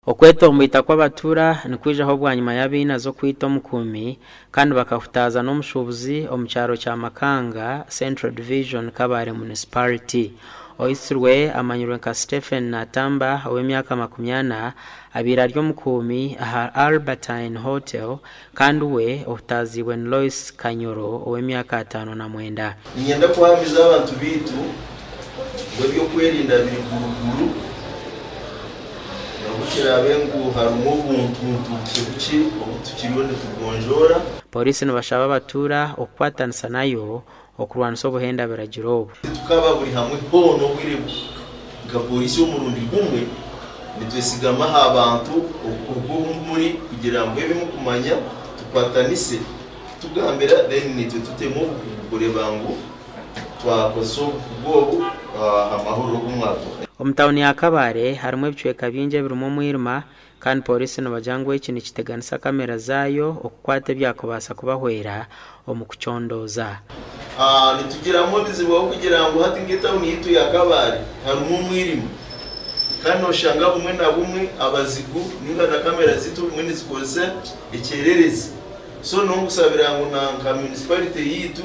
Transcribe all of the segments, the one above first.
Okwetomboita kw'abatuura nikwijaho bwanyima y'abainazi okwita omukuumi kandi bakahutaaza n'omushuubuzi omu kyaro kya Makanga, Central Division, Kabale Munisiparite. Oitsirwe amanyirwe nka Stephen Natamba ow'emyaka 40 abaire ari omukuumi aha Albertine Hotel kandi we ohutaaziibwe ni Lois Kanyoro ow'emyaka 59. Niinyenda kuhamiza abantu baitu ngu eby'okwerinda biri guruguru n'obu kiraabe ngu harimu obuntuntu bukye bukye obu tukiriyo nitugonjoora. Pooriisi nibashaba abatuura okukwatanisa nayo okurwanisa obuhenda biragiro obu. Titukaba buri hamwe hoona obwire nka pooriisi omurundi gumwe nitwesigama aha bantu oku muri kugira ngu ebi murikumanya tukwatanise kutugambira then naitwe tutemu obukugu kureeba ngu twakozesa obukugu obu aha mahurire ogu mwatuha. Omu tauni ya Kabale harimu ebicweka bingi ebirimu omwirima kandi pooriisi nibagira ngu eki nikiteganisa kamera zaayo okukwata ebyakubaasa kubahwera omu kucondooza. Nitugiramu ebizibu ahabw'okugira ngu hati nk'etauni yaitu ya Kabale harimu omwirima kandi noshanga bumwe na bumwe abazigu ninga na kamera zaitu obumwe nizikozesa ekyererezi so n'okusabira ngu na nka municipality yaitu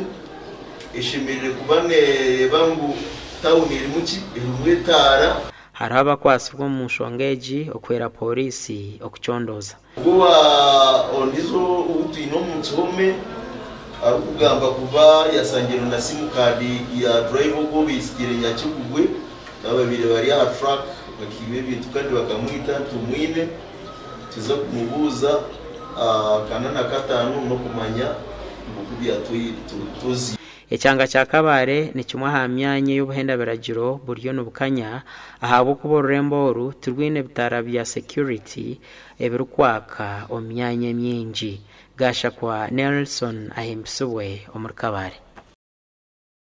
eshemereire kuba nereeba ngu tauni erimu ki? Erimu etaara. Hariho abakwatsirwe omu nshonga egi okuhwera pooriisi okucondooza. Ogwo ondiijo ou twine omu kihome arikugamba kuba yashangirwe na simu kaadi ya durayiva ogwo obaitsikire Nyakigugwe ababaire bari aha truck bakiiba ebintu kandi bakamwita tumwine tuza kumubuuza akana na kataano n'okumanya ngu ku byatuzi. Ekyanga kya Kabale ni kimwe aha myanya ei obuhenda biragiro buriyo nibukanya ahabw'okuba orurembo oru tirwine bitaara bya security ebirikwaka omu myanya emingi. Gashakwa Nelson ahimbisibwe omuri Kabale.